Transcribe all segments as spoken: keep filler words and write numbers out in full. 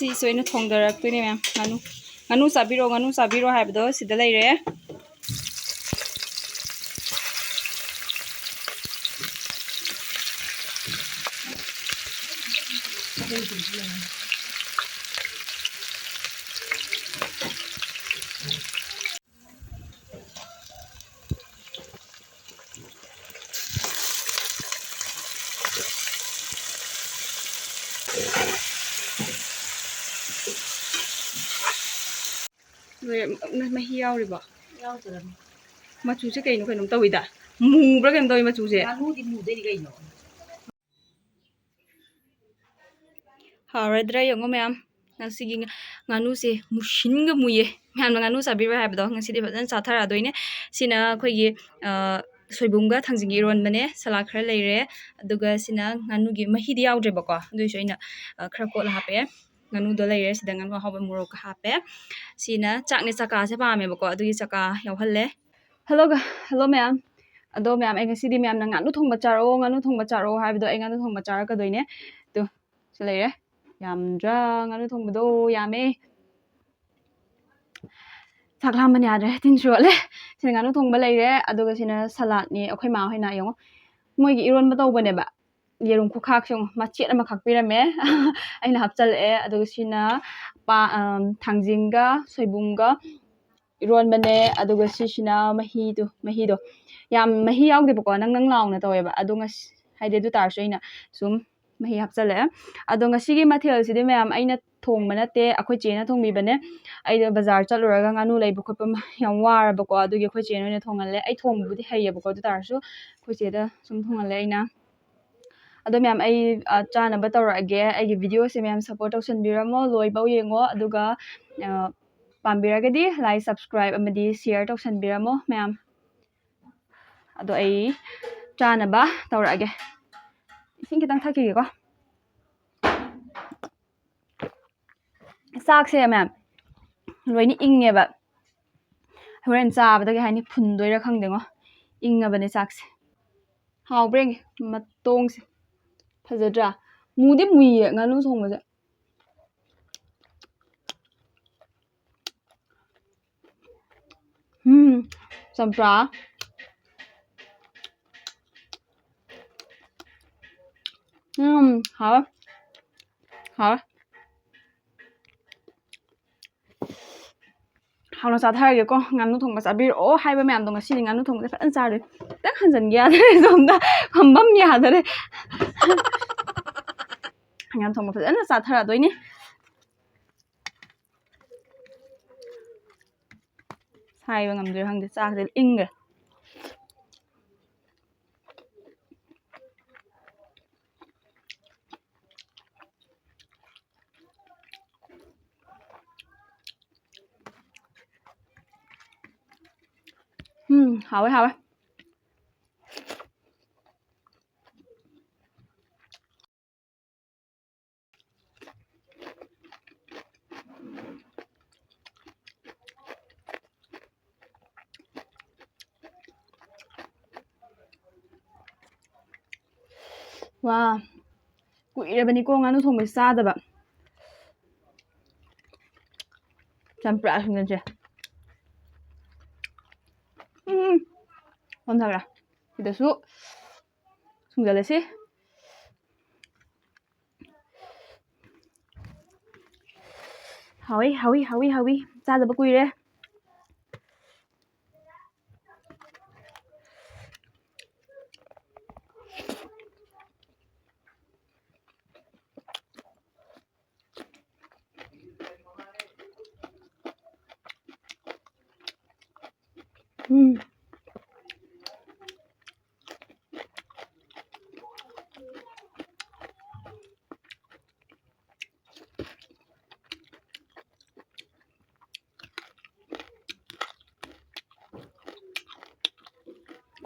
ꯁꯤꯁꯨ ꯑꯩꯅ ꯊꯣꯡꯗꯔꯛꯇꯣꯏꯅꯦ ꯃꯌꯥꯝ꯫ ꯉꯥꯅꯨ, ꯉꯥꯅꯨ ꯆꯥꯕꯤꯔꯣ, ꯉꯥꯅꯨ ꯆꯥꯕꯤꯔꯣ ꯍꯥꯏꯕꯗꯣ ꯁꯤꯗ ꯂꯩꯔꯦ꯫ ꯅꯣꯏ ꯃꯍꯤ ꯌꯥꯎꯔꯤꯕꯣ? ꯌꯥꯎꯗ꯭ꯔꯕꯅꯤ꯫ ꯃꯆꯨꯁꯦ ꯀꯩꯅꯣ, ꯀꯩꯅꯣꯝ ꯇꯧꯋꯤꯗ꯫ ꯃꯨꯕ꯭ꯔꯥ ꯀꯩꯅꯣꯝ ꯇꯧꯋꯤ ꯃꯆꯨꯁꯦ꯫ ꯉꯥꯅꯨꯗꯤ ꯃꯨꯗꯣꯏꯅꯤ ꯀꯩꯅꯣ꯫ ꯍꯥꯎꯔꯗ꯭ꯔꯥ ꯌꯦꯡꯉꯣ ꯃꯌꯥꯝ꯫ ꯉꯁꯤꯒꯤ ꯉꯥ-, ꯉꯥꯅꯨꯁꯦ ꯃꯨꯁꯤꯟꯒ ꯃꯨꯏꯌꯦ꯫ ꯃꯌꯥꯝꯅ ꯉꯥꯅꯨ ꯆꯥꯕꯤꯔꯣꯏ ꯍꯥꯏꯕꯗꯣ ꯉꯁꯤꯗꯤ ꯐꯖꯅ ꯆꯥꯊꯔꯛꯑꯗꯣꯏꯅꯦ꯫ ꯁꯤꯅ ꯑꯩꯈꯣꯏꯒꯤ, ꯑ, ꯁꯣꯏꯕꯨꯝꯒ ꯊꯥꯡꯖꯤꯡꯒ ꯏꯔꯣꯟꯕꯅꯦ꯫ ꯁꯂꯥꯗ ꯈꯔ ꯂꯩꯔꯦ꯫ ꯑꯗꯨꯒ ꯁꯤꯅ ꯉꯥꯅꯨꯒꯤ ꯃꯍꯤꯗꯤ ꯌꯥꯎꯗ꯭ꯔꯦꯕꯀꯣ꯫ ꯑꯗꯨꯏꯁꯨ ꯑꯩꯅ, ꯑ, ꯈꯔ ꯀꯣꯠꯂ ꯍꯥꯞꯄꯛꯑꯦ꯫ ꯉꯥꯅꯨꯗꯣ ꯂꯩꯔꯦ꯫ ꯁꯤꯗ ꯉꯥꯅꯨ ꯑꯍꯥꯎꯕ ꯃꯣꯔꯣꯛꯀ ꯍꯥꯞꯄꯦ꯫ ꯁꯤꯅ ꯆꯥꯛꯅꯦ, ꯆꯀꯥꯁꯦ ꯄꯥꯝꯃꯦꯕꯀꯣ꯫ ꯑꯗꯨꯒꯤ ꯆꯀꯥ ꯌꯥꯎꯍꯜꯂꯦ꯫ ꯍꯜꯂꯣ ꯒ-, ꯍꯜꯂꯣ ꯃꯌꯥꯝ꯫ ꯑꯗꯣ ꯃꯌꯥꯝ, ꯑꯩ ꯉꯁꯤꯗꯤ ꯃꯌꯥꯝꯅ "ꯉꯥꯅꯨ ꯊꯣꯡꯕ ꯆꯥꯔꯛꯑꯣ, ꯉꯥꯅꯨ ꯊꯣꯡꯕ ꯆꯥꯔꯛꯑꯣ" ꯍꯥꯏꯕꯗꯣ ꯑꯩ ꯉꯥꯅꯨ ꯊꯣꯡꯕ ꯆꯥꯔꯛꯀꯗꯣꯏꯅꯦ꯫ ꯇꯨ, ꯁꯤ ꯂꯩꯔꯦ꯫ ꯌꯥꯝꯗ꯭ꯔꯥ? ꯉꯥꯅꯨ ꯊꯣꯡꯕꯗꯣ ꯌꯥꯝꯃꯦ꯫ ꯆꯥꯛ ꯂꯥꯝꯕꯅ ꯌꯥꯗ꯭ꯔꯦ, ꯇꯤꯟ ꯆꯨꯔꯛꯂꯦ꯫ ꯁꯤꯅ ꯉꯥꯅꯨ ꯊꯣꯡꯕ ꯂꯩꯔꯦ, ꯑꯗꯨꯒ ꯁꯤꯅ ꯁꯂꯥꯗꯅꯤ꯫ ꯑꯩꯈꯣꯏ ꯃꯥ ꯍꯣꯏꯅ ꯌꯦꯡꯉꯣ, ꯃꯣꯏꯒꯤ ꯏꯔꯣꯟꯕ ꯇꯧꯕꯅꯦꯕ꯫ ꯌꯦꯔꯨꯝ ꯈꯨꯈꯥꯛꯁꯦ ꯌꯦꯡꯉꯣ, ꯃꯆꯦꯠ ꯑꯃ ꯈꯥꯛꯄꯤꯔꯝꯃꯦ꯫ ꯑꯩꯅ ꯍꯥꯞꯆꯜꯂꯛꯑꯦ꯫ ꯑꯗꯨꯒ ꯁꯤꯅ ꯄꯥ-, ꯑꯝ, ꯊꯥꯡꯖꯤꯡꯒ ꯁꯣꯏꯕꯨꯝꯒ ꯏꯔꯣꯟꯕꯅꯦ꯫ ꯑꯗꯨꯒ ꯁꯤꯁꯤꯅ ꯃꯍꯤꯗꯨ, ꯃꯍꯤꯗꯣ ꯌꯥꯝ ꯃꯍꯤ ꯌꯥꯎꯗꯦꯕꯀꯣ, ꯅꯪ ꯅꯪ ꯂꯥꯎꯅ ꯇꯧꯋꯦꯕ꯫ ꯑꯗꯣ ꯉꯁꯤ, ꯍꯥꯏꯗꯤ, ꯑꯗꯨ ꯇꯥꯔꯁꯨ ꯑꯩꯅ ꯁꯨꯝ ꯃꯍꯤ ꯍꯥꯞꯆꯜꯂꯛꯑꯦ꯫ ꯑꯗꯣ ꯉꯁꯤꯒꯤ ꯃꯊꯦꯜꯁꯤꯗꯤ ꯃꯌꯥꯝ ꯑꯩꯅ ꯊꯣꯡꯕ ꯅꯠꯇꯦ, ꯑꯩꯈꯣꯏ ꯆꯦꯅ ꯊꯣꯡꯕꯤꯕꯅꯦ꯫ ꯑꯩꯗꯣ ꯕꯖꯥꯔ ꯆꯠꯂꯨꯔꯒ ꯉꯥꯅꯨ ꯂꯩꯕ ꯈꯣꯠꯄ ꯃ-, ꯌꯥꯝ ꯋꯥꯔꯕꯀꯣ, ꯑꯗꯨꯒꯤ ꯑꯩꯈꯣꯏ ꯆꯦꯅ ꯑꯣꯏꯅ ꯊꯣꯡꯍꯜꯂꯦ꯫ ꯑꯩ ꯊꯣꯡꯕꯕꯨꯗꯤ ꯍꯩꯌꯦꯕꯀꯣ, ꯑꯗꯨ ꯇꯥꯔꯁꯨ ꯑꯩꯈꯣꯏ ꯆꯦꯗ ꯁꯨꯝ ꯊꯣꯡꯍꯜꯂꯦ ꯑꯩꯅ꯫ ꯑꯗꯣ ꯃꯌꯥꯝ, ꯑꯩ, ꯑ, ꯆꯥꯅꯕ ꯇꯧꯔꯛꯑꯒꯦ꯫ ꯑꯩꯒꯤ ꯚꯤꯗꯤꯑꯣꯁꯦ ꯃꯌꯥꯝ ꯁꯞꯄꯣꯔꯠ ꯇꯧꯁꯟꯕꯤꯔꯝꯃꯣ, ꯂꯣꯏꯕꯧ ꯌꯦꯡꯉꯣ꯫ ꯑꯗꯨꯒ, ꯑ, ꯄꯥꯝꯕꯤꯔꯒꯗꯤ ꯂꯥꯏꯛ, ꯁꯕꯁꯀ꯭ꯔꯥꯏꯕ ꯑꯃꯗꯤ ꯁꯤꯌꯔ ꯇꯧꯁꯟꯕꯤꯔꯝꯃꯣ ꯃꯌꯥꯝ꯫ ꯑꯗꯣ ꯑꯩ ꯆꯥꯅꯕ ꯇꯧꯔꯛꯑꯒꯦ꯫ ꯏꯁꯤꯡ ꯈꯤꯇꯪ ꯊꯛꯈꯤꯒꯦꯀꯣ꯫ ꯆꯥꯛꯁꯦ ꯃꯌꯥꯝ ꯂꯣꯏꯅ ꯏꯪꯉꯦꯕ꯫ ꯍꯣꯔꯦꯟ ꯆꯥꯕꯗ, ꯀꯩ ꯍꯥꯏꯅꯤ, ꯐꯨꯟꯗꯣꯏꯔꯥ ꯈꯪꯗꯦꯉꯣ꯫ ꯏꯪꯉꯕꯅꯦ ꯆꯥꯛꯁꯦ꯫ ꯍꯥꯎꯕ꯭ꯔꯥ ꯌꯦꯡꯒꯦ ꯃꯇꯣꯡꯁꯦ꯫ ꯐꯖꯗ꯭ꯔꯥ? ꯃꯨꯗꯤ ꯃꯨꯏꯌꯦ ꯉꯥꯅꯨ ꯊꯣꯡꯕꯁꯦ꯫ ꯎꯝ, ꯆꯝꯄ꯭ꯔꯥ꯫ ꯎꯝ, ꯍꯥꯎꯋꯦ꯫ ꯍꯥꯎꯋꯦ꯫ ꯍꯥꯎꯅ ꯆꯥꯊꯔꯒꯦꯀꯣ꯫ ꯉꯥꯅꯨ ꯊꯣꯡꯕ ꯆꯥꯕꯤꯔꯛꯑꯣ ꯍꯥꯏꯕ ꯃꯌꯥꯝꯗꯣ ꯉꯁꯤꯗꯤ ꯉꯥꯅꯨ ꯊꯣꯡꯕꯁꯦ ꯐꯖꯅ ꯆꯥꯔꯦ꯫ ꯈꯤꯇꯪ ꯍꯟꯖꯟꯒꯦ ꯌꯥꯗ꯭ꯔꯦ ꯁꯣꯝꯗ꯫ ꯐꯝꯐꯝ ꯌꯥꯗꯔꯦ꯫ ꯉꯥꯅꯨ ꯊꯣꯡꯕ ꯐꯖꯅ ꯆꯥꯊꯔꯗꯣꯏꯅꯤ꯫ ꯁꯥꯏꯕ ꯉꯝꯗ꯭ꯔꯦ ꯈꯪꯗꯦ꯫ ꯆꯥꯛꯁꯦ ꯏꯪꯈ꯭ꯔꯦ꯫ ꯎꯝ, ꯍꯥꯎꯋꯦ, ꯍꯥꯎꯋꯦ꯫ ꯋꯥ, ꯀꯨꯏꯔꯕꯅꯤꯀꯣ ꯉꯥꯅꯨ ꯊꯣꯡꯕꯁꯦ ꯆꯥꯗꯕ꯫ ꯆꯝꯄ꯭ꯔꯥ ꯁꯨꯡꯖꯟꯁꯦ꯫ ꯎꯝ, ꯍꯣꯟꯊꯈ꯭ꯔꯦ꯫ ꯁꯤꯗꯁꯨ ꯁꯨꯡꯖꯜꯂꯁꯤ꯫ ꯍꯥꯎꯏ, ꯍꯥꯎꯏ, ꯍꯥꯎꯏ, ꯍꯥꯎꯏ꯫ ꯆꯥꯗꯕ ꯀꯨꯏꯔꯦ꯫ ꯎꯝ꯫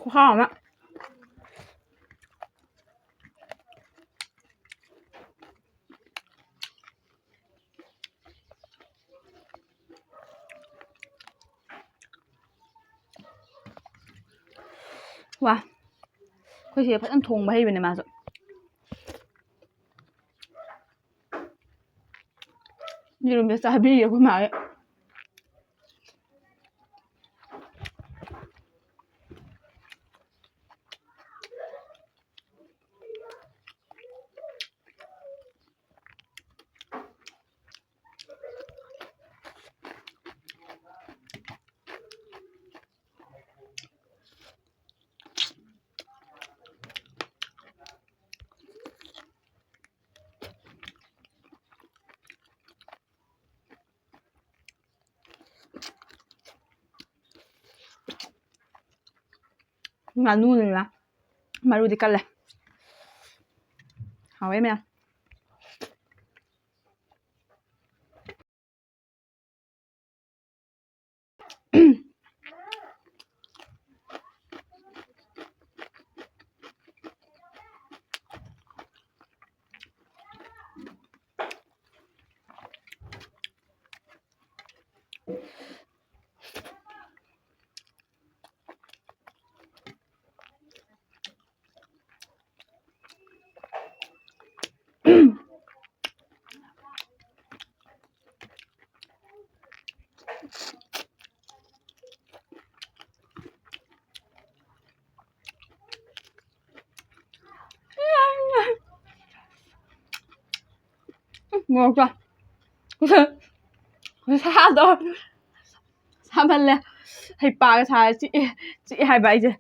ꯈꯨꯍꯥꯎ ꯑꯃ꯫ ꯋꯥ, ꯑꯩꯈꯣꯏ ꯆꯦ ꯐꯖꯅ ꯊꯣꯡꯕ ꯍꯩꯕꯅꯦ ꯃꯥꯁꯨ꯫ ꯌꯦꯔꯨꯝꯁꯦ ꯆꯥꯕꯤꯔꯤ ꯑꯩꯈꯣꯏ ꯃꯥꯒꯤ꯫ ꯉꯥꯅꯨꯅꯤꯅ ꯃꯔꯨꯗꯤ ꯀꯜꯂꯦ꯫ ꯍꯥꯎꯋꯦ ꯃꯌꯥꯝ꯫ ꯃꯣꯔꯣꯛꯇꯣ꯫ ꯁꯥꯗꯣ ꯁꯥꯃꯜꯂꯦ꯫ ꯍꯩꯄꯥꯒ ꯁꯥꯔꯦ꯫ ꯆꯤꯛꯑꯦ, ꯆꯤꯛꯑꯦ ꯍꯥꯏꯕ ꯑꯩꯁꯦ꯫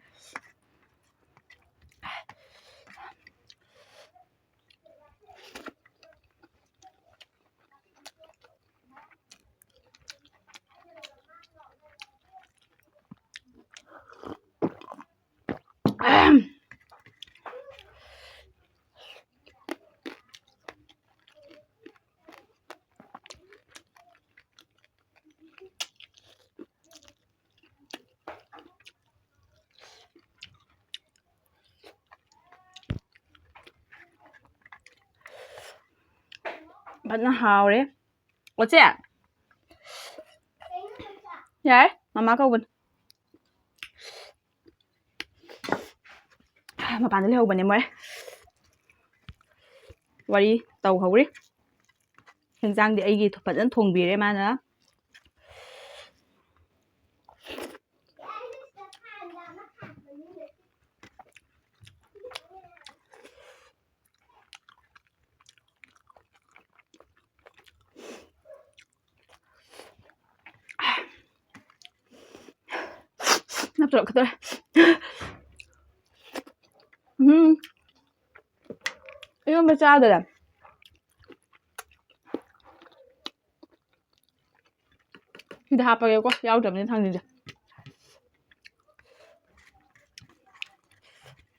ꯐꯖꯅ ꯍꯥꯎꯔꯦ꯫ ꯑꯣ ꯆꯦ, ꯌꯥꯔꯦ, ꯃꯃꯥ ꯀꯧꯕꯅꯦ꯫ ꯃꯄꯥꯟꯗ ꯂꯩꯍꯧꯕꯅꯦ ꯃꯣꯏ꯫ ꯋꯥꯔꯤ ꯇꯧꯍꯧꯔꯤ꯫ ꯍꯤꯟꯖꯥꯡꯗꯤ ꯑꯩꯒꯤ ꯐꯖꯅ ꯊꯣꯡꯕꯤꯔꯦ ꯃꯥꯅ꯫ ꯅꯞ ꯇꯧꯔꯛꯀꯗꯧꯔꯦ꯫ ꯎꯝ꯫ ꯏꯔꯣꯟꯕ ꯆꯥꯗꯔꯦ꯫ ꯁꯤꯗ ꯍꯥꯞꯄꯒꯦꯀꯣ, ꯌꯥꯎꯗ꯭ꯔꯕꯅꯤꯅ ꯊꯥꯡꯖꯤꯡꯁꯦ꯫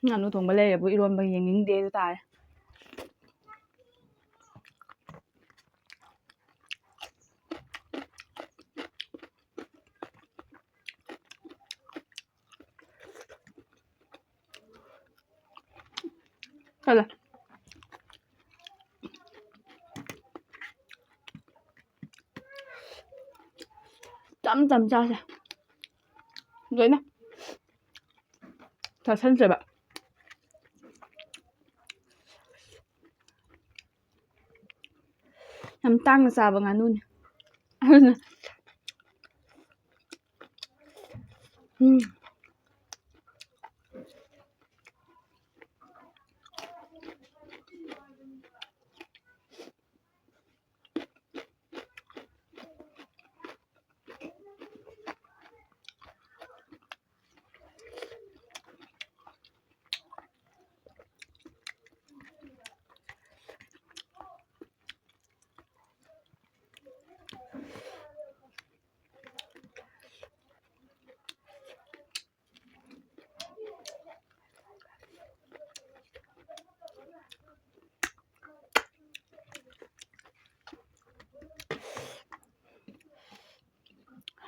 ꯉꯥꯅꯨ ꯊꯣꯡꯕ ꯂꯩꯔꯦꯕꯨ ꯏꯔꯣꯟꯕ ꯌꯦꯡꯅꯤꯡꯗꯦ ꯑꯗꯨ ꯇꯥꯔꯦ꯫ ꯆꯠꯂꯣ꯫ ꯇꯞ ꯇꯞ ꯆꯥꯁꯦ꯫ ꯂꯣꯏꯅ ꯆꯥꯁꯟꯁꯦꯕ꯫ ꯌꯥꯝ ꯇꯥꯡꯅ ꯆꯥꯕ ꯉꯥꯅꯨꯅꯦ꯫ ꯑꯗꯨꯅ ꯎꯝ꯫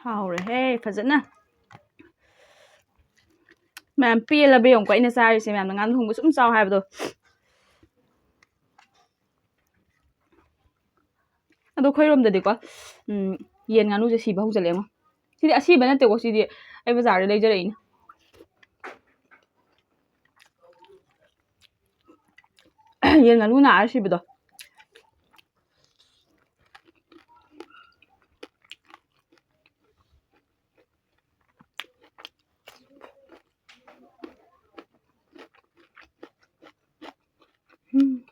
ꯍꯥꯎꯔꯦꯍꯦ ꯐꯖꯅ꯫ ꯃꯌꯥꯝ ꯄꯦꯜꯂꯕ ꯌꯦꯡꯉꯨꯀꯣ ꯑꯩꯅ ꯆꯥꯔꯤꯁꯦ, ꯃꯌꯥꯝꯅ ꯉꯥꯅꯨ ꯊꯣꯡꯕ ꯁꯨꯝ ꯆꯥꯎ ꯍꯥꯏꯕꯗꯣ꯫ ꯑꯗꯣ ꯑꯩꯈꯣꯏꯔꯣꯝꯗꯗꯤꯀꯣ, ꯎꯝ, ꯌꯦꯟ ꯉꯥꯅꯨꯁꯦ ꯁꯤꯕ ꯍꯧꯖꯤꯜꯂꯛꯑꯦꯉꯣ꯫ ꯁꯤꯗꯤ ꯑꯁꯤꯕ ꯅꯠꯇꯦꯀꯣ, ꯁꯤꯗꯤ ꯑꯩ ꯕꯖꯥꯔꯗ ꯂꯩꯖꯔꯛꯏꯅꯦ꯫ ꯌꯦꯟ ꯉꯥꯅꯨ ꯅꯥꯔ ꯁꯤꯕꯗꯣ꯫ ꯎꯝ꯫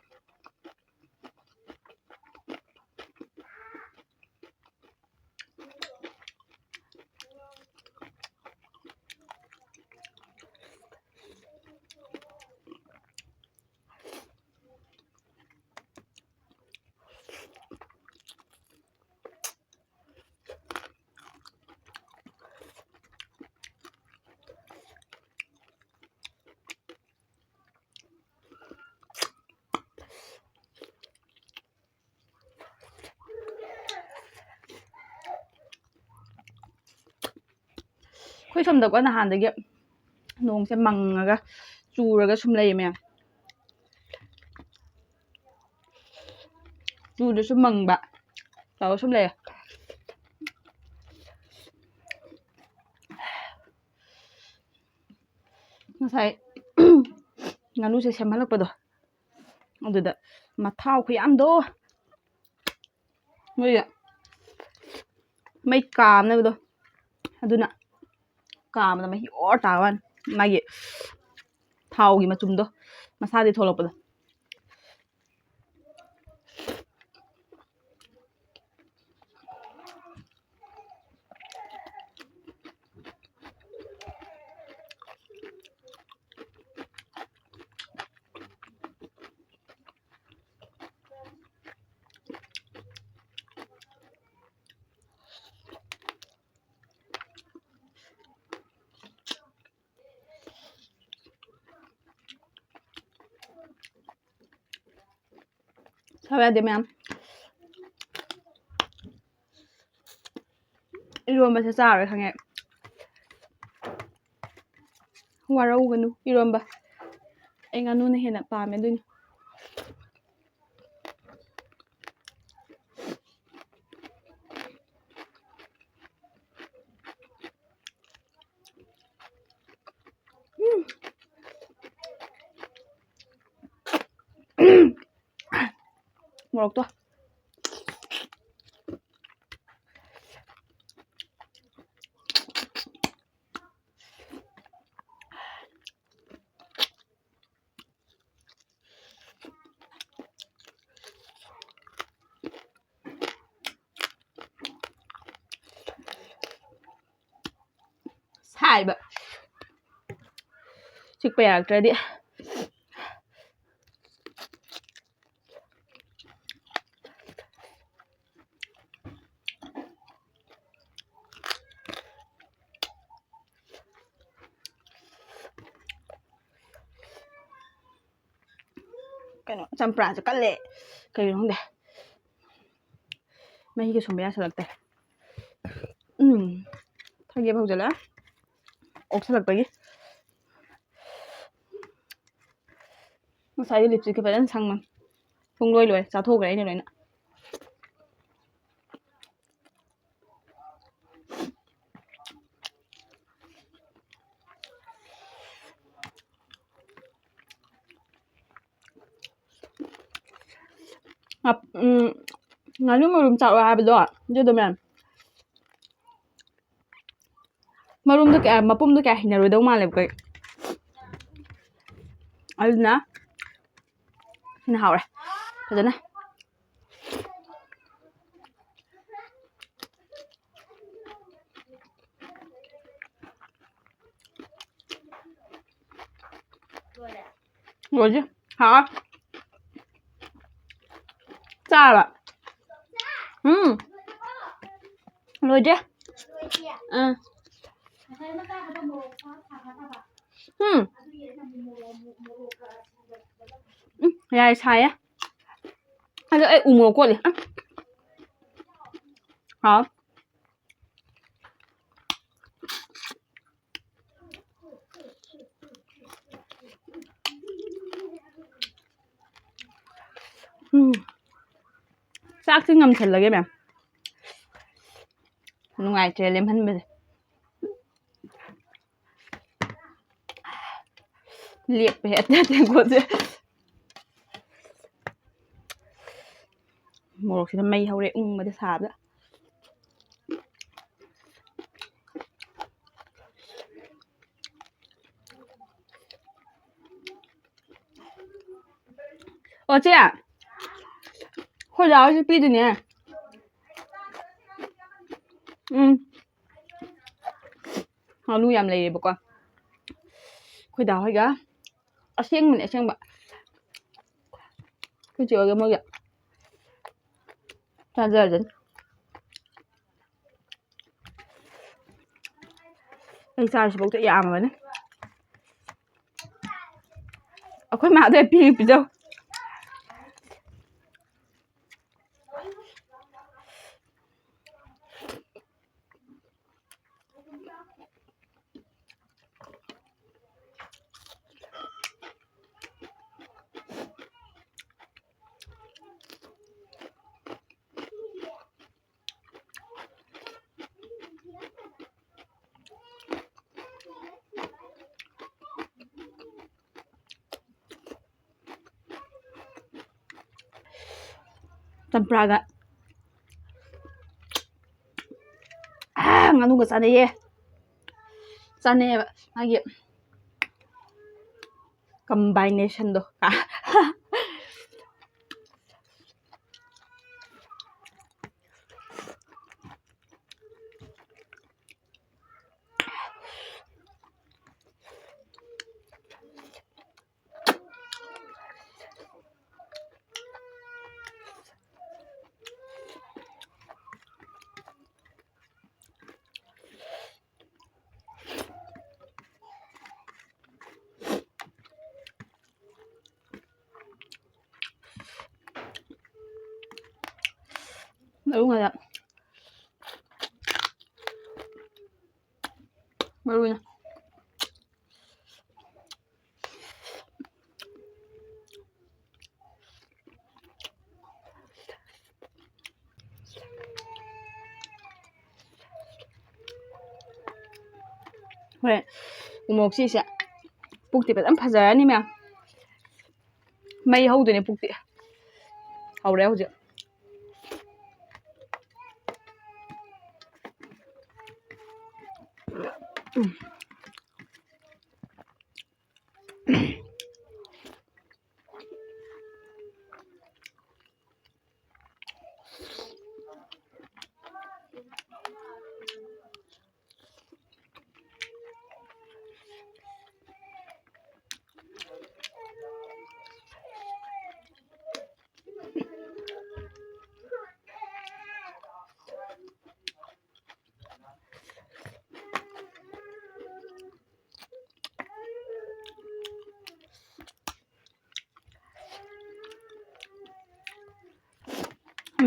ꯑꯩꯈꯣꯏ ꯁꯣꯝꯗꯀꯣ ꯅꯍꯥꯟꯗꯒꯤ ꯅꯣꯡꯁꯦ ꯃꯪꯉꯒ ꯆꯨꯔꯒ ꯁꯨꯝ ꯂꯩꯌꯦ ꯃꯌꯥꯝ꯫ ꯆꯨꯗ꯭ꯔꯁꯨ ꯃꯪꯕ, ꯇꯧꯔ ꯁꯨꯝ ꯂꯩꯔꯦ꯫ ꯉꯁꯥꯏ ꯉꯥꯅꯨꯁꯦ ꯁꯦꯝꯍꯜꯂꯛꯄꯗꯣ, ꯑꯗꯨꯗ ꯃꯊꯥꯎ ꯈꯨꯌꯥꯝꯗꯣ, ꯃꯣꯏ ꯃꯩ ꯀꯥꯝꯅꯕꯗꯣ, ꯑꯗꯨꯅ ꯀꯥꯝꯕꯗ ꯃꯍꯤ ꯑꯣꯔ ꯇꯥꯕ ꯋꯥꯅꯤ꯫ ꯃꯥꯒꯤ ꯊꯥꯎꯒꯤ ꯃꯆꯨꯝꯗꯣ ꯃꯁꯥꯗꯤ ꯊꯣꯛꯂꯛꯄꯗꯣ꯫ ꯁꯥꯎ ꯌꯥꯗꯦ ꯃꯌꯥꯝ꯫ ꯏꯔꯣꯝꯕꯁꯦ ꯆꯥꯔꯣꯏ ꯈꯪꯉꯦ꯫ ꯋꯥꯔꯧꯒꯅꯨ ꯏꯔꯣꯝꯕ꯫ ꯑꯩ ꯉꯥꯅꯨꯅ ꯍꯦꯟꯅ ꯄꯥꯝꯃꯦ ꯑꯗꯨꯏꯅꯦ꯫ ꯎꯝ꯫ ꯃꯣꯔꯣꯛꯇꯣ꯫ ꯁꯥꯏꯕ꯫ ꯆꯤꯛꯄ ꯌꯥꯔꯛꯇ꯭ꯔꯗꯤ꯫ ꯀꯩꯅꯣ, ꯆꯝꯄ꯭ꯔꯥꯁꯦ ꯀꯜꯂꯦ꯫ ꯀꯩꯒꯤꯅꯣ ꯈꯪꯗꯦ꯫ ꯃꯍꯤꯒ ꯁꯨꯝꯕ ꯌꯥꯁꯜꯂꯛꯇꯦ꯫ ꯎꯝ꯫ ꯊꯣꯏꯒꯦꯕ ꯍꯧꯖꯤꯜꯂꯛꯑꯦ꯫ ꯑꯣꯛꯁꯜꯂꯛꯄꯒꯤ꯫ ꯉꯁꯥꯏꯗꯤ lipstickꯀ ꯐꯖꯅ ꯁꯪꯕꯅꯤ꯫ ꯄꯨꯡ ꯂꯣꯏ ꯂꯣꯏꯔꯦ, ꯆꯥꯊꯣꯛꯈ꯭ꯔꯦ ꯑꯩꯅ ꯂꯣꯏꯅ꯫ ꯎꯝ, ꯉꯥꯅꯨ ꯃꯔꯨꯝ ꯆꯥꯔꯛꯑꯣ ꯍꯥꯏꯕꯗꯣ, ꯑꯗꯨꯗꯣ ꯃꯌꯥꯝ꯫ ꯃꯔꯨꯝꯗꯣ ꯀꯌꯥ, ꯃꯄꯨꯝꯗꯣ ꯀꯌꯥ ꯍꯩꯅꯔꯣꯏꯗꯧ ꯃꯥꯜꯂꯦꯕꯀꯣ ꯑꯩ꯫ ꯑꯗꯨꯅ ꯁꯤꯅ ꯍꯥꯎꯔꯦ ꯐꯖꯅ꯫ ꯂꯣꯏꯔꯦ꯫ ꯍꯥꯎ꯫ ꯆꯥꯔꯕ? ꯎꯝ꯫ ꯂꯣꯏꯗ꯭ꯔꯤ꯫ ꯑꯥ꯫ ꯎꯝ꯫ ꯎꯝ, ꯌꯥꯔꯦ, ꯁꯥꯏꯌꯦ꯫ ꯑꯗꯣ ꯑꯩ ꯎ ꯃꯣꯔꯣꯛ ꯀꯣꯠꯂꯤ꯫ ꯑ꯫ ꯍꯥꯎ꯫ ꯎꯝ꯫ ꯆꯥꯛꯁꯤ ꯉꯝꯁꯜꯂꯒꯦ, ꯃꯌꯥꯝ꯫ ꯅꯨꯡꯉꯥꯏꯇ꯭ꯔꯦ ꯂꯦꯝꯍꯟꯕꯁꯦ꯫ ꯂꯦꯞꯄ ꯍꯦꯛꯇ ꯇꯦꯡꯀꯣꯠꯁꯦ꯫ ꯃꯣꯔꯣꯛꯁꯤꯅ ꯃꯩ ꯍꯧꯔꯦ ꯎꯪꯕꯗ ꯁꯥꯕꯗ꯫ ꯑꯣ ꯆꯦ, ꯑꯩꯈꯣꯏ ꯗꯥ ꯍꯣꯏꯁꯨ ꯄꯤꯗꯣꯏꯅꯦ꯫ ꯎꯝ꯫ ꯉꯥꯅꯨ ꯌꯥꯝ ꯂꯩꯔꯦꯕꯀꯣ꯫ ꯑꯩꯈꯣꯏ ꯗꯥ ꯍꯣꯏꯒ ꯑꯁꯦꯡꯕꯅꯦ, ꯑꯁꯦꯡꯕ꯫ ꯑꯩꯈꯣꯏ ꯆꯦ ꯍꯣꯏꯒ ꯃꯣꯏꯒ ꯆꯥꯖꯔꯖꯅꯤ꯫ ꯑꯩ ꯆꯥꯔꯤꯁꯤꯐꯥꯎꯗ ꯌꯥꯝꯃꯕꯅꯤ꯫ ꯑꯩꯈꯣꯏ ꯃꯥꯗ ꯄꯤ ꯄꯤꯖꯧ꯫ ꯆꯝꯄ꯭ꯔꯥꯒ꯫ ꯑꯥ, ꯉꯥꯅꯨꯒ ꯆꯥꯅꯩꯌꯦ꯫ ꯆꯥꯅꯩꯌꯦꯕ ꯃꯥꯒꯤ combination ꯗꯣ꯫ ꯃꯔꯨ ꯉꯥꯗ꯫ ꯃꯔꯨꯅ꯫ ꯍꯣꯏ, ꯎꯃꯣꯔꯣꯛꯁꯤꯁꯦ ꯄꯨꯛꯇꯤ ꯐꯖꯅ ꯐꯖꯔꯅꯤ ꯃꯌꯥꯝ꯫ ꯃꯩ ꯍꯧꯗꯣꯏꯅꯦ ꯄꯨꯛꯇꯤ꯫ ꯍꯧꯔꯦ ꯍꯧꯖꯤꯛ꯫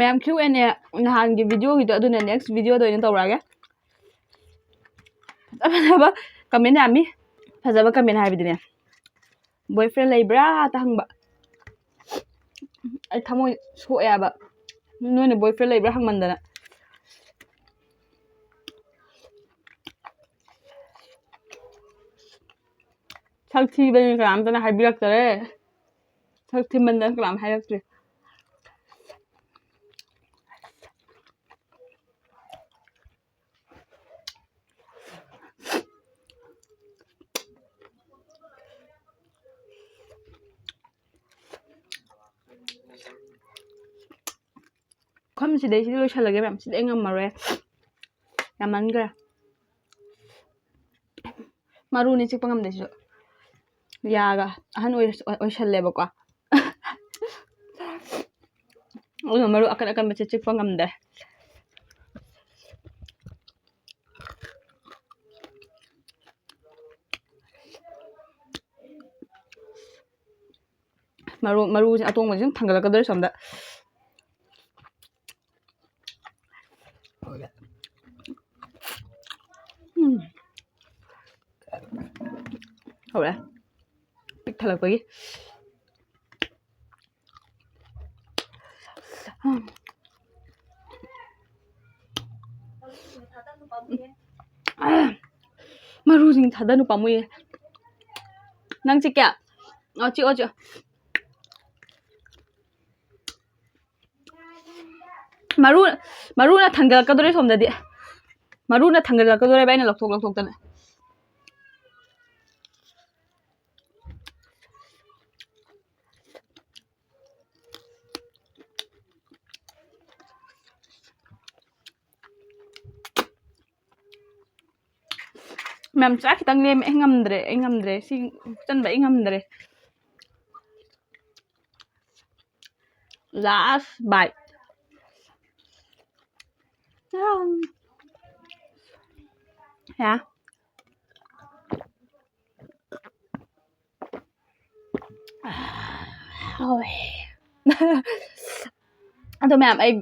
ꯃꯌꯥꯝ Q and A ꯅꯍꯥꯟꯒꯤ video ꯒꯤꯗꯣ, ꯑꯗꯨꯅ next video ꯗ ꯑꯣꯏꯅ ꯇꯧꯔꯛꯑꯒꯦ꯫ ꯐꯖ ꯐꯖꯕ comment ꯌꯥꯝꯃꯤ꯫ ꯐꯖꯕ comment ꯍꯥꯏꯕꯗꯤꯅꯦ, boyfriend ꯂꯩꯕ꯭ꯔꯥ ꯇ ꯍꯪꯕ꯫ ꯑꯩ ꯊꯃꯣꯏ ꯁꯣꯛꯑꯦꯕ, ꯅꯣꯏꯅ boyfriend ꯂꯩꯕ꯭ꯔꯥ ꯍꯪꯃꯟꯗꯅ꯫ ꯁꯛ ꯊꯤꯕꯅꯤ ꯀꯅꯥꯝꯇꯅ ꯍꯥꯏꯕꯤꯔꯛꯇꯔꯦ꯫ ꯁꯛ ꯊꯤꯃꯟꯗꯅ ꯀꯅꯥꯝ ꯍꯥꯏꯔꯛꯇ꯭ꯔꯦ꯫ ꯁꯤꯗꯩꯁꯤꯗꯤ ꯂꯣꯏꯁꯜꯂꯒꯦ ꯃꯌꯥꯝ, ꯁꯤꯗꯤ ꯑꯩ ꯉꯝꯃꯔꯣꯏ, ꯌꯥꯝꯃꯟꯈ꯭ꯔꯦ꯫ ꯃꯔꯨꯅꯤ, ꯆꯤꯛꯄ ꯉꯝꯗꯦ ꯁꯤꯁꯨ꯫ ꯌꯥꯒ ꯑꯍꯟ ꯑꯣꯏꯔ-, ꯑꯣꯏꯁꯜꯂꯦꯕꯀꯣ꯫ ꯑꯗꯨꯅ ꯃꯔꯨ ꯑꯀꯟ ꯑꯀꯟꯕꯁꯦ ꯆꯤꯛꯄ ꯉꯝꯗꯦ꯫ ꯃꯔꯨ, ꯃꯔꯨꯁꯦ ꯑꯇꯣꯡꯕꯁꯦ ꯁꯨꯝ ꯊꯥꯡꯒꯠꯂꯛꯀꯗꯧꯔꯦ ꯁꯣꯝꯗ꯫ ꯎꯝ꯫ ꯍꯧꯔꯦ꯫ ꯄꯤꯛ ꯊꯜꯂꯛꯄꯒꯤ꯫ ꯃꯔꯨꯁꯤꯡ ꯊꯥꯗꯅꯨ ꯄꯥꯝꯃꯨꯏꯌꯦ꯫ ꯅꯪ ꯆꯤꯛꯀꯦ? ꯑꯣ, ꯆꯤꯛꯑꯣ, ꯆꯤꯛꯑꯣ꯫ ꯃꯔꯨ, ꯃꯔꯨꯅ ꯊꯥꯡꯒꯠꯂꯛꯀꯗꯧꯔꯦ ꯁꯣꯝꯗꯗꯤ꯫ ꯃꯔꯨꯅ ꯊꯥꯡꯒꯠꯂꯛꯀꯗꯧꯔꯦꯕ, ꯑꯩꯅ ꯂꯧꯊꯣꯛ ꯂꯧꯊꯣꯛꯇꯅ꯫ ꯃꯌꯥꯝ, ꯆꯥꯛ ꯈꯤꯇꯪ ꯂꯦꯝꯃꯦ꯫ ꯑꯩ ꯉꯝꯗ꯭ꯔꯦ, ꯑꯩ ꯉꯝꯗ꯭ꯔꯦ꯫ ꯁꯤ ꯆꯟꯕ ꯑꯩ ꯉꯝꯗ꯭ꯔꯦ꯫ Last bite. ꯌꯥ꯫ ꯍꯥꯎꯋꯦ꯫ ꯑꯗꯣ ꯃꯌꯥꯝ, ꯑꯩ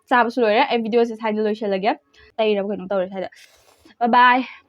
ꯆꯥꯕꯁꯨ ꯂꯣꯏꯔꯦ꯫ ꯑꯩ videoꯁꯦ ꯁ꯭ꯋꯥꯏꯗ ꯂꯣꯏꯁꯤꯜꯂꯒꯦ꯫ ꯇꯩꯔꯕ ꯀꯩꯅꯣ ꯇꯧꯔꯦ ꯁ꯭ꯋꯥꯏꯗ꯫ Bye bye꯫